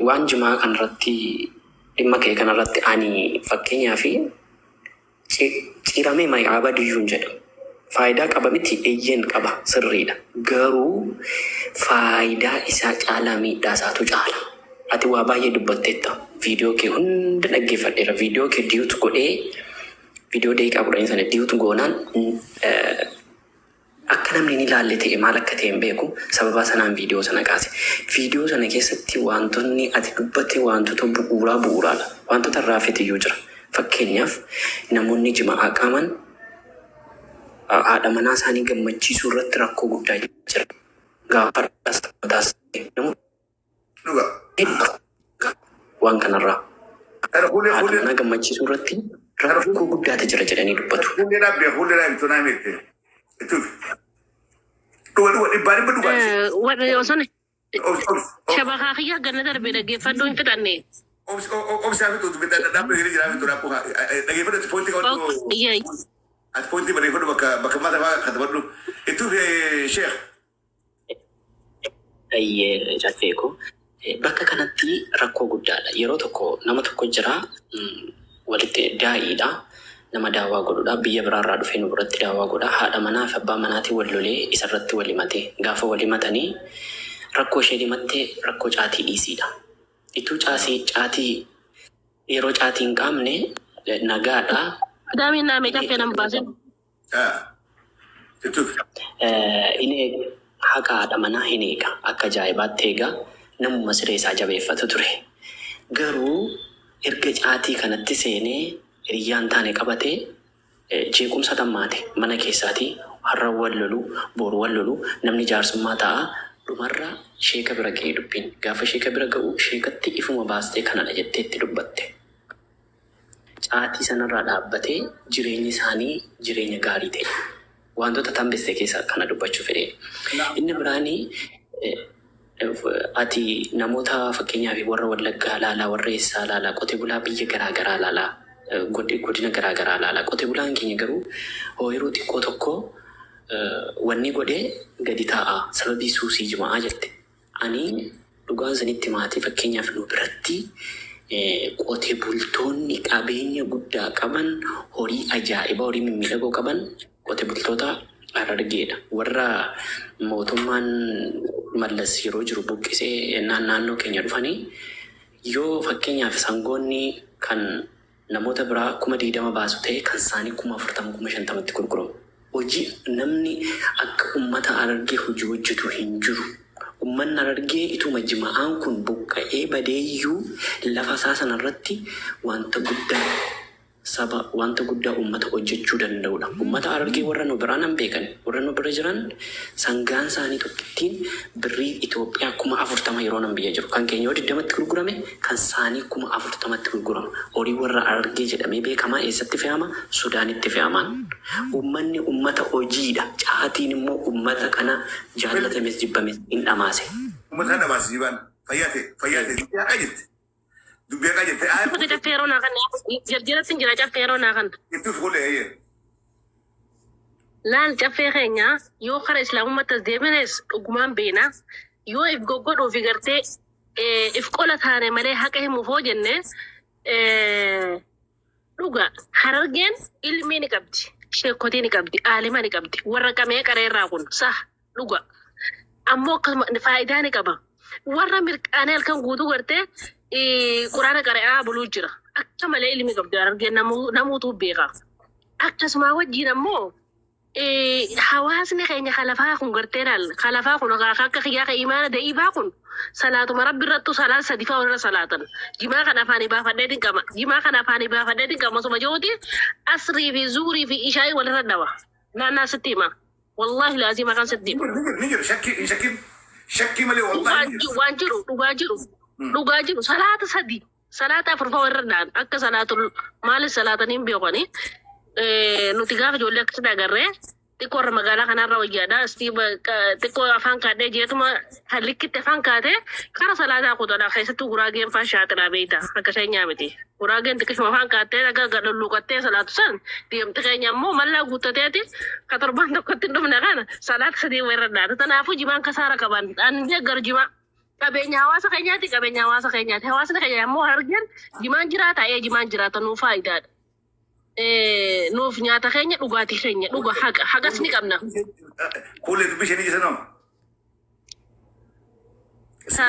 Waan jimaa kanarratti, dhimma kee kanarratti, ani fakkeenyaaf ciramee maqaa badiyyuu hin jedhu. Faayidaa qaba miti? Eeyyeen, qaba, sirriidha. Garuu faayidaa isaa caalaa miidhaa isaatu caala. Ati waa baay'ee dubbatteetta. Viidiyoo kee hunda dhaggeeffadheera. Viidiyoo kee duet godhee, viidiyoo daqiiqaa 10 sana duet goonaan akka namni hin ilaalle ta'e, maal akka ta'e hin beeku. Sababa sanaan viidiyoo sana kaase. Viidiyoo sana keessatti wantoonni ati dubbatte wantoota bu'uuraa bu'uuraadha. Wantoota irraa iyyuu jira. Fakkeenyaaf, namoonni jimaa qaaman haadha manaa isaanii gammachiisuu irratti rakkoo guddaa jira. Gaafa mataas namoota Dhuga. waan kanarraa Kana fuullee haadha fuullee manaa gammachiisuu irratti rakkoo guddaatu jira jedhanii dubbatu. Fuullee dhaabbee fuullee dhaabbii tonaa miti. Ituuf. Dhuga, dhuga, dhibbaa dhibba dhugaa. Warra osoo Obs, obs, shabakaa kiyya ganna darbe dhaggeeffadhu hin fixanne. Obs, obsaa fixu dhaabbee jiraa fixu dhaabbuu dhageeffadhu pointii qabadhu. Ati pointii barreeffadhu, bakka bakka maata fa'aa katabadhu. Ituuf, sheekh. Ayyee, caffee ko. Bakka kanatti rakkoo guddaadha. Yeroo tokko nama tokko jira, walitti daa'iidha. Nama daawwaa godhudha. Biyya biraarraa dhufee nu biratti daawwaa godha. Haadha manaa fi abbaa manaatiin wal lolee isarratti wal himate. Gaafa wal himatanii rakkoo isheen himatte rakkoo caatii dhiisiidha. Ituu caasii caatii yeroo caatii hin qaamne nagaadha. Daamiin naamee caffee nan baasin. Ituuf. Inni eega, haqa haadha manaa hin eega. Akka ajaa'ibaatti eega. Namuma siree isaa jabeeffatu ture. Garuu erga caatii kanatti seenee hiriyyaan taane qabatee jeequmsa tammaate mana keessaatii, har'a wal lolu, boru wal lolu, namni jaarsummaa ta'a. Dhumarra sheeka bira ga'ee dubbiin. Gaafa sheeka bira ga'u sheekatti ifuma baastee kanadha jettee itti dubbatte. Caatii sanarraa dhaabbatee jireenyi isaanii jireenya gaarii ta'e. Wantoota tambiste keessaa kana dubbachuu fedheen. Inni biraanii, ati namoota fakkeenyaaf warra Wallaggaa laalaa, warra eessaa laalaa, qote bulaa biyya garaa garaa laalaa, godina garaa garaa laalaa. Qote bulaan keenya garuu ooyiruu xiqqoo tokko wanni godhee gadi taa'a sababii suusii jimaa jette. Ani dhugaan isinitti maatii, fakkeenyaaf nu biratti qote bultoonni qabeenya guddaa qaban, horii ajaa'ibaa, horii mimmiidhagoo qaban qote bultoota Harargeedha. Warra mootummaan Mallas yeroo jiru buqqisee naannoo keenya dhufanii, yoo fakkeenyaaf sangoonni kan namoota biraa 20,000 baasu ta'e, kan isaanii 40,000, 50,000tti gurguramu. Hojii namni akka uummata Harargee hojii hojjetu hin jiru. Uummanni Harargee ituma jima'aan kun buqqa'ee badeeyyuu lafa isaa sanarratti wanta guddaa saba, wanta guddaa uummata hojjechuu danda'udha. Uummata Harargee warra nu biraa nan beekan, warra nu bira jiran, sangaan isaanii tokkittiin birrii Itoophiyaa 40,000 yeroo nan biyya jiru. Kan keenya yoo 20tti gurgurame, kan isaanii 40,000tti gurgurama. Horii warra Harargee jedhamee beekamaa eessatti fe'ama? Sudaanitti fe'amaan. Uummanni uummata hojiidha. Caatiin immoo uummata kana jaallatames jibbames hin dhamaase. Uummata kana dhamaase jibaan. Fayyaa ta'e, fayyaa ta'e, dubbii haqaa jette. Dubbii haqaa jette. Uffata caffee yeroo naa kan jarjaratti hin jira, caffee yeroo naa kan. Ituuf fuullee eeyyee. Laal, caffee keenya, yoo kara islaamummaatti as deebines dhugumaan beena. Yoo if goggodhuu fi gartee if qola taane malee haqa himuuf hoo jenne, dhuga Harargeen ilmii ni qabdi. Sheekotii ni qabdi. Aalima ni qabdi. Warra qamee qareerraa kun sah dhuga. Ammoo akkasuma faayidaa ni qaba. Warra mirqaanee halkan guutuu gartee quraana qara'aa buluu jira. Akka malee ilmi qabdi Harargeen, namuutu beeka. Akkasuma wajjin ammoo hawaasni keenya kalafaa kun gartee laal, kalafaa kun akka kiyyaa ka imaana da'iifaa kun salaatuma rabbi irrattu salaat sadi fa'aa walirra salaatan. Jimaa kana afaanii baafadheetiin qaba. Jimaa kana afaanii baafadheetiin qaba. Osuma jiruuti asrii fi zuurii fi ishaayii walirra dhawa. Naannaa sitti hima. Wallaahi laazima kan sitti hima. Ni jiru, shakkii hin shakkin. Shakkii malee wallaahi ni jiru. Waan jiru, dhugaa jiru. Dhugaa jiru salaata sadi, salaata afur fa'aa walirra dhahan, akka salaatul maalis salaatanii hin beekani. Nuti gaafa ijoollee akkasitti agarree xiqqoo irra magaalaa kanarra wayyaadha. Istii xiqqoo afaan kaadhee jeetuma kan likkitti afaan kaatee kara salaataa kutadha. Keessattuu guraageen faa shaaxiraa beeyta, akka keenyaa miti. Guraageen xiqqishuma afaan kaattee dhagaa lulluuqattee salaatu san deemti. Keenya ammoo mallaa guuttateeti ka torbaan tokkotti hin dhufne kana salaata sadii walirra dhaata. Kanaafuu jimaan kasaara qaban. Ani deeggaru jimaa. Qabeenya hawaasa keenyaati, qabeenya hawaasa keenyaati. Hawaasni keenya ammoo Harargeen jimaan jiraata, ee jimaan jiraata, nuuf faayidaadha. Nuuf nyaata keenya, dhugaatii keenya, dhuga haqa haqas ni qabna. Kuulee dubbii ishee ni jisanoo. Ta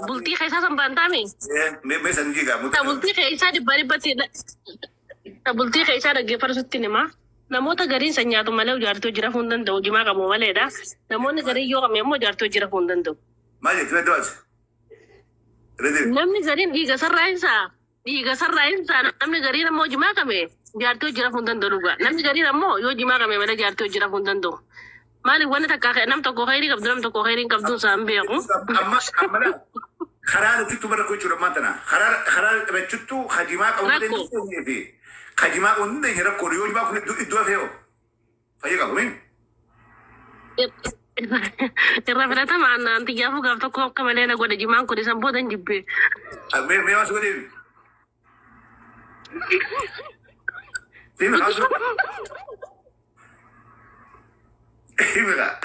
bultii keessaa san baantaami. Mee san jigaa. Ta bultii keessaa dhibba dhibbatti ta bultii keessaa dhaggeeffatu sitti hima. Namoota gariin san nyaatu malee jaartii hojii rafuu hin danda'u, jimaa qabu maleedha. Namoonni gariin yoo qabne immoo jaartii hojii rafuu hin danda'u. Maal jetti mee du'aati? Reedi. Namni gariin dhiiga sarraa hin sa'a. Dhiiga sarraa hin sa'a. Namni gariin ammoo jimaa qame jaartii hojii rafuu hin danda'u dhugaa. Namni gariin ammoo yoo jimaa qame malee jaartii hojii rafuu hin danda'u. Maaliif wanni takka nam tokko khayrii qabdu, nam tokko khayrii hin qabdu isaan beeku. Amma amma karaa rachuttu bara rakkoo jechuudha ammaan tana. Karaa rachuttu hajimaa qabu malee Rakkoo. hin dandeenye fi hajimaa qabu hin dandeenye rakkoodha. Yoo jimaa kun iddoo hafee hoo fayya qabu min. Irra filatama annaan xiyyaafuu gaaf tokko akka malee na godhe jimaan kun, isan booda hin jibbee. Mee waan si godhee? Deemi haa si Deemi haa.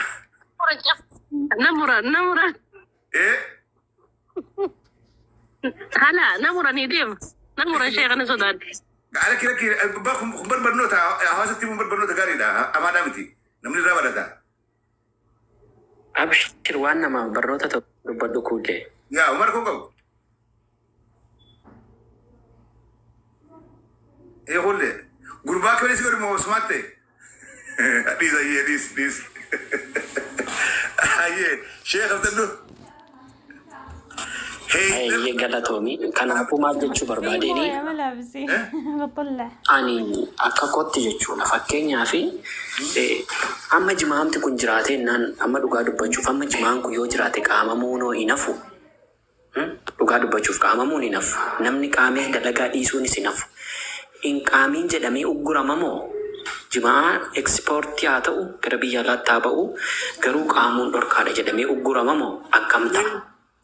Namura namura. Eh. Hala namura ni deema. Namura ishee kana sodaadhe. Ala kira kun barnoota hawaasatti, kun barnoota gaariidha. Amaadhaa miti. Namni irraa barata. Abshir, waan namaaf barnoota ta'u dubbadhu kuullee. Yaa Umar kun qabu. Ee kuullee. Gurbaa akka si godhu moo sumatte? Dhiis ayyee, dhiis dhiis. Ayyee sheekh Abdallu. Hey. Ayyee, galatoomii. Kanaafuu maal jechuu barbaadeenii? موية ملابسي بطلع. Ani akka kootti jechuudha. Fakkeenyaaf amma jimaamti kun jiraate naan, amma dhugaa dubbachuuf, amma jimaan kun yoo jiraate qaamamuunoo hin hafu. Dhugaa dubbachuuf qaamamuun hin hafu. Namni qaamee dalagaa dhiisuunis hin hafu. Hin qaamiin jedhamee ugguramamoo jimaa ekspoortii haa ta'u, gara biyya alaatti haa ba'u, garuu qaamuun dhorkaadha jedhamee ugguramamoo akkam ta'a?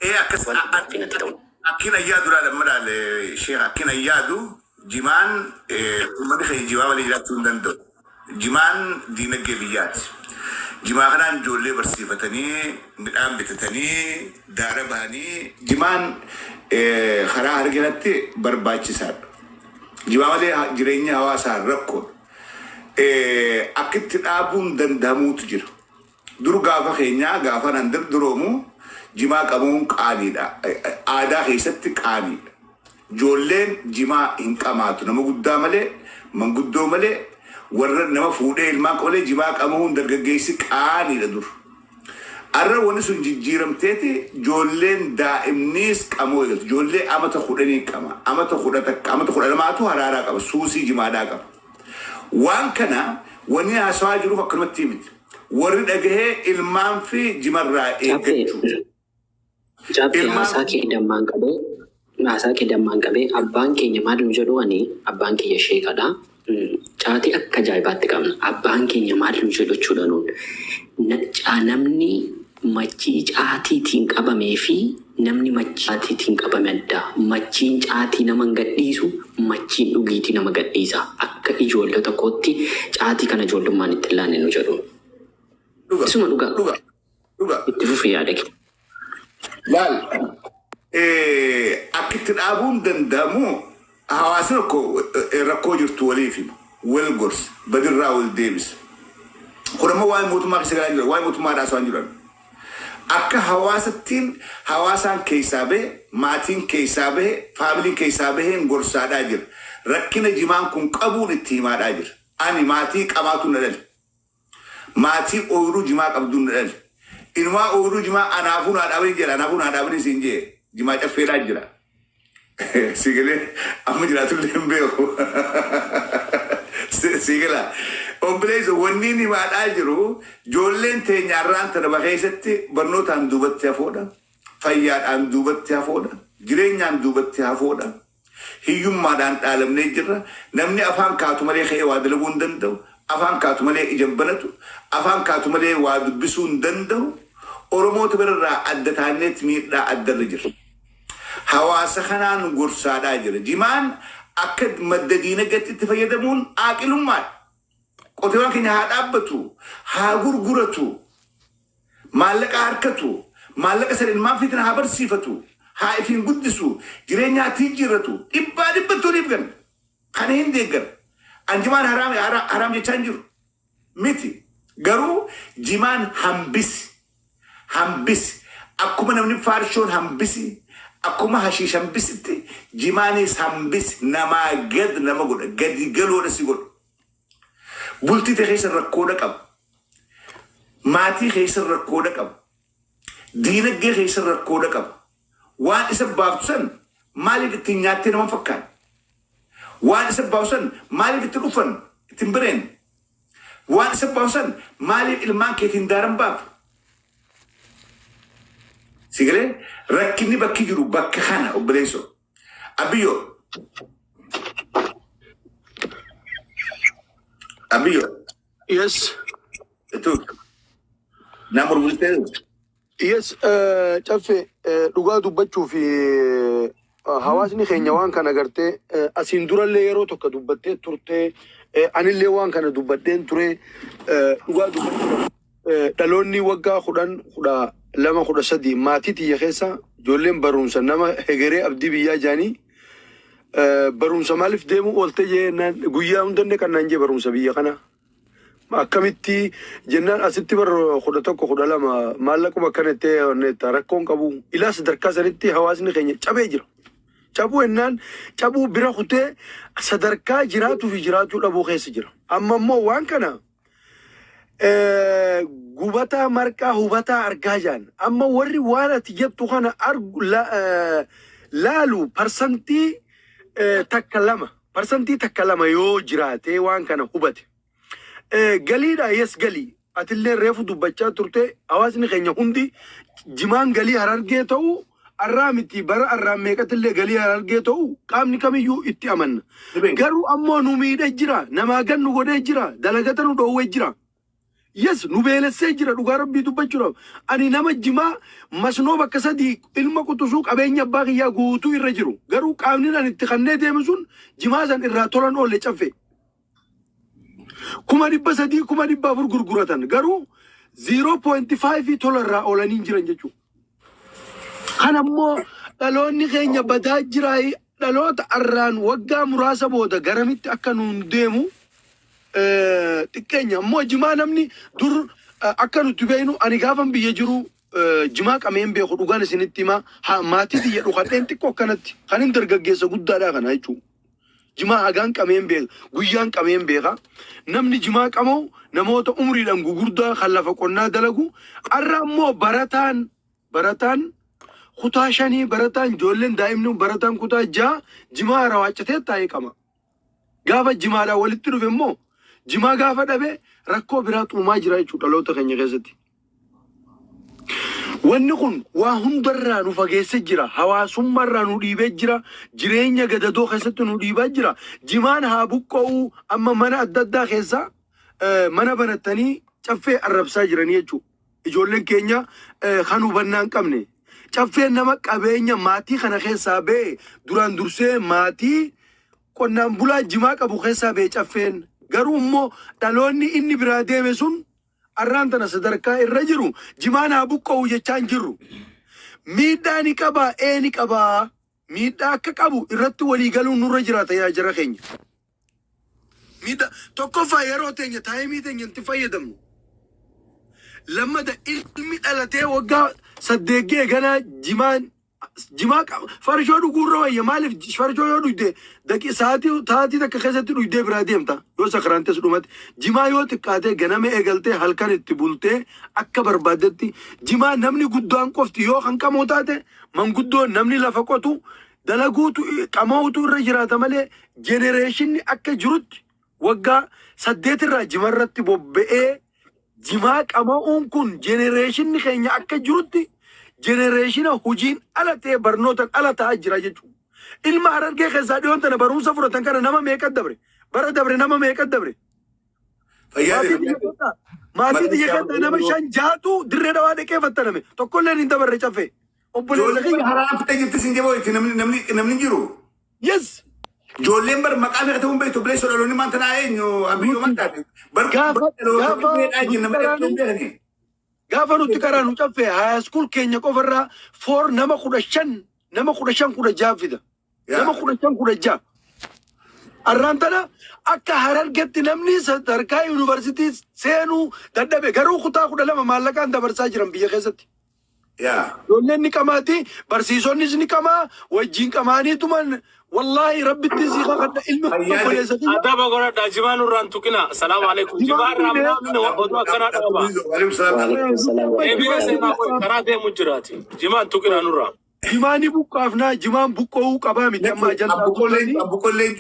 Ee, akkas. Wanti gaaffii natti ta'u. Akkin ayyaadu laala madaale sheekh, akkin ayyaadu jimaan uummanni keenya jimaa malee jiraachuu hin danda'u. Jimaan diinagdee biyyaati. Jimaa kanaan ijoollee barsiifatanii, midhaan bitatanii, daara bahanii, jimaan karaa harginatti barbaachisaadha. Jimaa malee jireenya hawaasaa rakkoodha. Akkitti dhaabuun danda'amuutu jira. Dur gaafa keenyaa, gaafa nan durduroomu, jimaa qabuun qaaniidha. Aadaa keessatti qaaniidha. Ijoolleen jimaa hin qamaatu. Nama guddaa malee, manguddoo malee, warra nama fuudhee ilmaan qabu malee jimaa qamuun dargaggeessi qaaniidha dur. Arra wanni sun jijjiiramteeti ijoolleen daa'imniis qamoo eegaltu. Ijoollee amata 10 qama. Amata 11, amata 12tu haraaraa qaba. Suusii jimaadhaa qaba. Waan kana wanni haasawaa jiruuf akkanumatti miti. Warri dhagahee ilmaan fi jimarraa Caffee eeggachuu. Caffee Ilmaan haasaa kee dammaan qabee, abbaan keenya maal nu jedhu? Ani abbaan kiyya sheekadha. Caatii akka ajaa'ibaatti qabna. Abbaan keenya maal nu jedhu jechuudha nuun. Namni machii caatiitiin qabamee fi namni machii caatiitiin qabame adda. Machiin caatii nama hin gadhiisu, machiin dhugiitii nama gadhiisa. Akka ijoollota kootti caatii kana ijoollummaan itti hin laanne nu jedhu. Dhuga. Isuma dhugaa. Dhuga. Dhuga. Itti fufi yaada kee. Laal. Akkitti dhaabuun danda'amu, hawaasni tokko rakkoo jirtu waliif hima. Wal gorsa. Badirraa wal deebisa. Kun ammoo waa'ee mootummaa keessa galaa jiru. Waa'ee mootummaa haasawaa hin jiran. Akka hawaasattiin hawaasaan keessaa bahe, maatiin keessaa bahe, faamiliin keessaa baheen gorsaadhaa jira. Rakkina jimaan kun qabuun itti himaadhaa jira. Ani maatii qabaatu na dhale. Maatii ooyiruu jimaa qabduun na dhale. Inumaa ooyiruu jimaa anaafuu naa dhaabanii jedha. Anaafuu naa dhaabanii siin jee jimaa caffeedhaa jira. Sigalee amma jiraatullee hin beeku. Sigala. Obboleessa, wanni inni himaadhaa jiru, ijoolleen teenya har'aan tana keessatti barnootaan duubatti hafoodha. Fayyaadhaan duubatti hafoodha. Jireenyaan duubatti hafoodha. Hiyyummaadhaan dhaalamnee jirra. Namni afaan kaatu malee ka'ee waa dalaguu hin danda'u. Afaan kaatu malee ija hin banatu. Afaan kaatu malee waa dubbisuu hin danda'u. Oromoota birarraa adda taaneet miidhaa addarra jira. Hawaasa kanaan gorsaadhaa jira. Jimaan akka madda diinagdeetti itti fayyadamuun aaqilummaadha. Qotee bulaan keenya haa dhaabbatu, haa gurguratu, maallaqa harkatu, Maallaqa san ilmaan fiitiin haa barsiifatu. Haa ifiin guddisu. Jireenya haa jijjiirratu. Dhibbaa dhibbatti waliif ganna. Kana hin deeggara. An jimaan haraam haraam jechaa hin jiru. Miti. Garuu jimaan hambisi. Hambisi. Akkuma namni faarshoon hambisi, akkuma hashiish hambisitti jimaanis hambisi. Namaa gad nama godha. Gadi galoodha si godha. Bultii tee keessa rakkoodha qaba. Maatii keessa rakkoodha qaba. Diinagdee keessa rakkoodha qaba. Waan isa baaftu san maaliif ittiin nyaattee nama fakkaata? Waan isa baaftu san maaliif ittiin uffannu? Ittiin bireen? Waan isa baaftu san maaliif ilmaan keetiin daaran baaftu? Si galee rakkinni bakki jiru bakka kana, obboleessoo. Abiyyoo. Abiyyoo. Yes. Itu. Nama gurgurtee. Yes, Caffee, dhugaa dubbachuu fi hawaasni keenya waan kana gartee asiin durallee yeroo tokko dubbattee turtee, anillee waan kana dubbadheen ture. Dhugaa dubbachuudhaaf dhaloonni waggaa 10, 12, 13, maatii tiyya keessa ijoolleen barumsa nama hegeree abdii biyyaa jaanii barumsa maaliif deemuu oolte jennaan, guyyaa hundanne kan naan jee barumsa biyya kana. Akkamitti jennaan, asitti bar 11, 12 maallaquma akkana itti onneetta rakkoon qabu. Ilaa sadarkaa sanitti hawaasni keenya cabee jira. Cabuu jennaan cabuu bira kutee sadarkaa jiraatuu fi jiraatuu dhabuu keessa jira. Amma immoo waan kana gubataa marqaa hubataa argaa jiran. Amma warri waan ati jettu kana argu laalu 1%, 1% yoo jiraate waan kana hubate. Galiidha, yes, galii. Atillee reefu dubbachaa turte, hawaasni keenya hundi jimaan galii Harargee ta'u arraa miti, bara arraa meeqatillee galii Harargee ta'u qaamni kamiyyuu itti amanna. Garuu ammoo nu miidhee jira, namaa gad nu godhee jira, dalagata nu dhoowwee jira. Yes, nu beelessee jira dhugaa rabbii dubbachuudhaaf. Ani nama jimaa masnoo bakka sadii ilma quxisuu qabeenya abbaa kiyyaa guutuu irra jiru. Garuu qaamni ani itti kannee deemu sun jimaa san irraa tolan oolle, Caffee. 300,000, 400,000 gurguratan, garuu 0.5 tola irraa oolanii hin jiran jechuudha. Kan ammoo dhaloonni keenya badaa jiraa, dhaloota arraan waggaa muraasa booda garamitti akka nuun deemu xiqqeenya. Ammoo jimaa namni dur akka nuti beeknu, ani gaafan biyya jiru jimaa qameen beeku, dhugaan isinitti himaa. Maatii biyya dhukadheen xiqqoo akkanatti kan hin dargaggeessa guddaadha kana jechuudha. Jimaa hagaan qameen beeka, guyyaan qameen beeka. Namni jimaa qamoo namoota umriidhaan gugurdaa kan lafa qonnaa dalagu. Har'a ammoo barataan kutaa shanii, barataan ijoolleen daa'imni barataan kutaa ja'a jimaa rawaacatee taa'ee qama. Gaafa jimaadhaan walitti dhufe immoo jimaa gaafa dhabe rakkoo biraa uumaa jira jechuudha dhaloota keenya keessatti. Wanni kun waa hundarraa nu fageessee jira. Hawaasummaarraa nu dhiibee jira. Jireenya gadadoo keessatti nu dhiibaa jira. Jimaan haa buqqa'uu, amma mana adda addaa keessa mana banattanii Caffee arrabsaa jiranii jechuudha. Ijoolleen keenya kan hubannaa hin qabne. Caffeen nama qabeenya maatii kana keessaa ba'e, duraan dursee maatii qonnaan bulaa jimaa qabu keessaa ba'e Caffeen. Garuu immoo dhaloonni inni biraa deeme sun arraan tana sadarkaa irra jiru jimaan haa buqqa'u jechaa hin jirru. Miidhaa ni qabaa, ee ni qabaa. Miidhaa akka qabu irratti walii galuun nurra jiraata yaa jara keenya. Miidhaa tokkoffaa yeroo teenya, time teenya itti fayyadamnu. Lammata ilmi dhalatee waggaa 8 ga'e ganaa jimaan jimaa qaba. Farshoo dhuguurra wayya. Maaliif? Farshoo yoo dhugde daqi sa'aatii takka keessatti dhugdee biraa deemta. Yoo sakiraantes dhumate. Jimaa yoo xiqqaatee ganama eegaltee halkan itti bultee akka barbaaddetti jimaa namni guddaan qofti yoo kan qamoo taate, manguddoo namni lafa qotu dalaguutu qama'uutu irra jiraata malee, generationni akka jirutti waggaa 8 irraa jimarratti bobba'ee jimaa qama'uun kun generationni keenya akka jirutti generationa hojiin ala ta'e, barnootaan ala ta'aa jira jechuudha. Ilma Harargee keessaa dhiyoon tana barumsa fudhatan kana nama meeqa dabre? Bara dabre nama meeqa dabre? Fayyaa. Maatii biyya keessaa nama shan jaatu Dirree Dhawaa dhaqee fattaname. Tokkolleen hin dabarre, Caffee. Obboleessa Ijoolleen kiyya. Haraan fixee jirti sin jaboo itti namni hin jiru. Yes. Ijoolleen bar maqaa meeqa ta'uun beektu, obboleessa, dhaloonni maal tanaa eenyu, Abiyyoo maal taate? Bar Gaafa dhaloota gaafa qilleedhaa jiru nama nuti dheertuu hin beekani. Gaafa nuti qaraanu Caffee high school keenya qofarraa foor nama 15, nama 15, 16 fida. Nama 15, 16. Arraan tana akka Harargetti namni sadarkaa yuunivarsiitii seenuu dadhabe, garuu kutaa 12 maallaqaan dabarsaa jiran biyya keessatti. Ijoolleen ni qamaati, barsiisonnis ni qamaa, wajjin qamaaniituman wallaahi Rabbitti sii kakadha, ilmi obboleessa kiyya. Adaba godhadhaa, jimaa nurraan tuqina. Salaamu alaikum. Jimaa irraa namni oduu akkanaa dhaaba. Waalaikum salaam. Deebi'ee seenaa qoy karaa deemu jiraati. Jimaan tuqina nurraa. Jimaa ni buqqaafnaa, jimaan buqqo'uu qabaa miti amma ajandaa Abbuqolleen guddanii. abbuqolleen.